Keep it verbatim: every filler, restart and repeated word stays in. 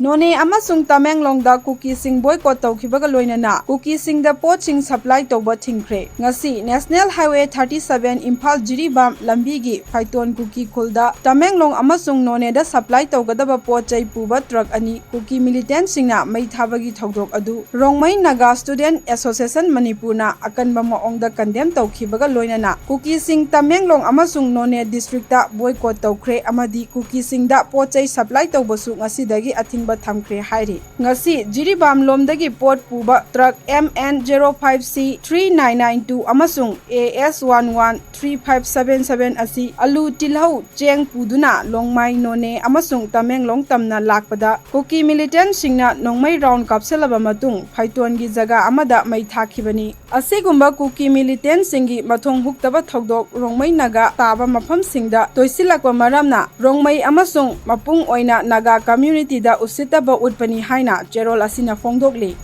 ꯅꯣꯅꯦ ꯑꯃꯁꯨꯡ ꯇꯃꯦꯡꯂꯣꯡꯗ ꯀꯨꯀꯤꯁꯤꯡ ꯕꯣꯏꯀꯣꯠ ꯇꯧꯈꯤꯕꯒ ꯂꯣꯏꯅꯅ ꯀꯨꯀꯤꯁꯤꯡꯗ ꯄꯣꯠꯁꯤꯡ ꯁꯄ꯭ꯂꯥꯏ ꯇꯧꯕ ꯊꯤꯡꯈ꯭ꯔꯦ꯫ ꯉꯁꯤ national highway thirty seven Imphal Jiribam ꯂꯝꯕꯤꯒꯤ ꯐꯥꯏꯇꯣꯟ ꯀꯨꯀꯤ ꯈꯨꯜꯗ ꯇꯃꯦꯡꯂꯣꯡ ꯑꯃꯁꯨꯡ ꯅꯣꯅꯦꯗ ꯁꯄ꯭ꯂꯥꯏ ꯇꯧꯒꯗꯕ ꯄꯣꯠ ꯆꯩ ꯄꯨꯕ ꯇ꯭ꯔꯛ ꯑꯅꯤ ꯀꯨꯀꯤ ꯃꯤꯂꯤꯇꯦꯟꯁꯤꯡꯅ ꯃꯩ ꯊꯥꯕꯒꯤ ꯊꯧꯗꯣꯛ ꯑꯗꯨ ꯔꯣꯡꯃꯩ ꯅꯥꯒꯥ ꯁ꯭ꯇꯨꯗꯦꯟꯠ ꯑꯦꯁꯣꯁꯤꯌꯦꯁꯟ ꯃꯅꯤꯄꯨꯔꯅ ꯑꯀꯟꯕ ꯃꯑꯣꯡꯗ ꯀꯟꯗꯦꯝ ꯇꯧꯈꯤꯕꯒ ꯂꯣꯏꯅꯅ ꯀꯨꯀꯤꯁꯤꯡ ꯇꯃꯦꯡꯂꯣꯡ ꯑꯃꯁꯨꯡ ꯅꯣꯅꯦ ꯗꯤꯁꯇ꯭ꯔꯤꯛꯇ ꯕꯣꯏꯀꯣꯠ ꯇꯧꯈ꯭ꯔꯦ ꯑꯃꯗꯤ ꯀꯨꯀꯤꯁꯤꯡꯗ ꯄꯣꯠ ꯆꯩ ꯁꯄ꯭ꯂꯥꯏ ꯇꯧꯕꯁꯨ ꯉꯁꯤꯗꯒꯤ ꯑꯊꯤꯡꯕ ꯊꯝꯈ꯭ꯔꯦ ꯍꯥꯏꯔꯤ꯫ ꯉꯁꯤ ꯖꯤꯔꯤꯕꯥꯝ ꯂꯣꯝꯗꯒꯤ ꯄꯣꯠ ꯄꯨꯕ truck M N zero five C three nine nine two ꯑꯃꯁꯨꯡ A S one one three five seven seven ꯑꯁꯤ ꯑꯂꯨ, ꯇꯤꯜꯍꯧ, ꯆꯦꯡ ꯄꯨꯗꯨꯅ ꯂꯣꯡꯃꯥꯏ, ꯅꯣꯅꯦ ꯑꯃꯁꯨꯡ ꯇꯃꯦꯡꯂꯣꯡ ꯇꯝꯅ ꯂꯥꯛꯄꯗ ꯀꯨꯀꯤ ꯃꯤꯂꯤꯇꯦꯟꯁꯤꯡꯅ ꯅꯣꯡꯃꯩ ꯔꯥꯎꯟ ꯀꯥꯞꯁꯤꯜꯂꯕ ꯃꯇꯨꯡ ꯐꯥꯏꯇꯣꯟꯒꯤ ꯖꯒꯥ ꯑꯃꯗ ꯃꯩ ꯊꯥꯈꯤꯕꯅꯤ꯫ ꯑꯁꯤꯒꯨꯝꯕ ꯀꯨꯀꯤ ꯃꯤꯂꯤꯇꯦꯟꯁꯤꯡꯒꯤ ꯃꯊꯣꯡ ꯍꯨꯛꯇꯕ ꯊꯧꯗꯣꯛ ꯔꯣꯡꯃꯩ ꯅꯥꯒꯥ ꯇꯥꯕ ꯃꯐꯝꯁꯤꯡꯗ ꯇꯣꯏꯁꯤꯜꯂꯛꯄ ꯃꯔꯝꯅ ꯔꯣꯡꯃꯩ ꯑꯃꯁꯨꯡ ꯃꯄꯨꯡ ꯑꯣꯏꯅ ꯅꯥꯒꯥ ꯀꯝꯌꯨꯅꯤꯇꯤꯗ ꯎꯁꯤꯠꯇꯕ ꯎꯠꯄꯅꯤ ꯍꯥꯏꯅ ꯆꯦꯔꯣꯜ ꯑꯁꯤꯅ ꯐꯣꯡꯗꯣꯛꯂꯤ꯫